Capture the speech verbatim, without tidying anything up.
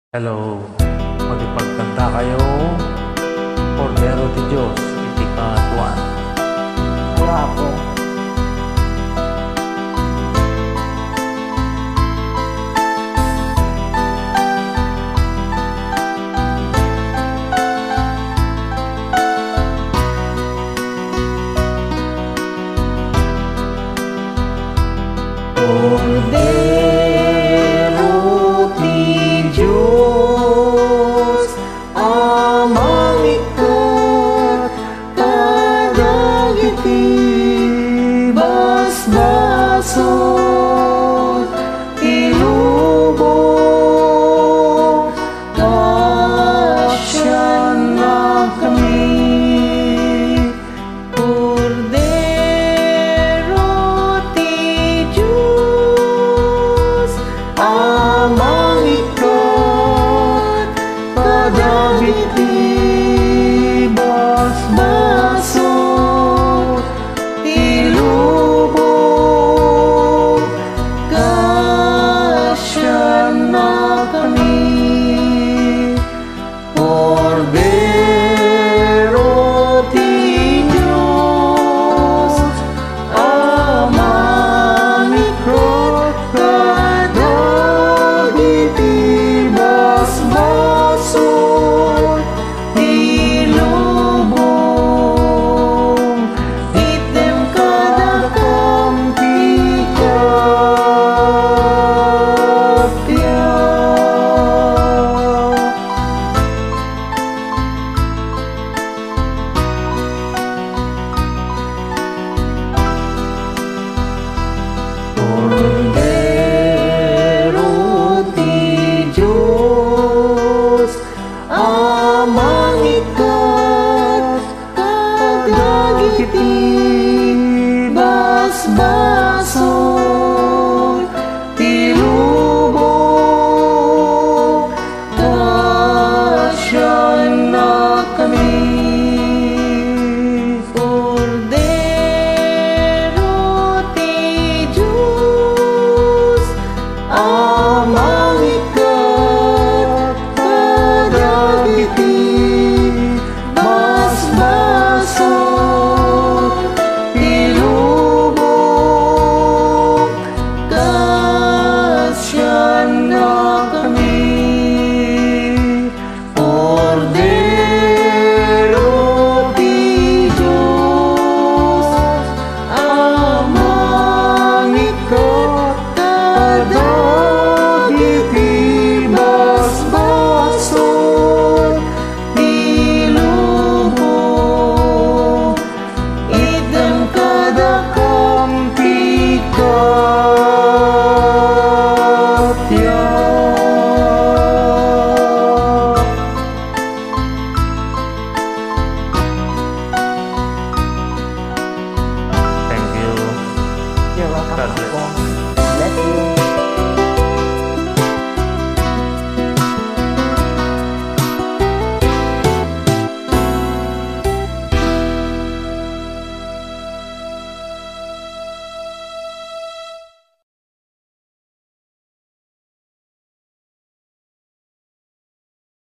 Hello. Makipagkantakayo, Kordero ti Dios iti kaaduan. Apo. Kordero ti Dios a mangikkat kadagiti basbasol ti lubong, kasiannakami. Kordero ti Dios a mangikkat kadagiti basbasol ti lubong, kasiannakami. Kordero ti Dios a mangikkat kadagiti basbasol ti lubong, itdem kadakam ti kappia. Kordero ti Dios a mangikkat kadagiti basbasol ti lubong, kasiannakami. Kordero ti Dios a mangikkat kadagiti basbasol ti lubong, kasiannakami. Kordero ti Dios a mangikkat kadagiti basbasol ti lubong, itdem kadakam ti kappia. Thank you. You're welcome, God bless. Apo.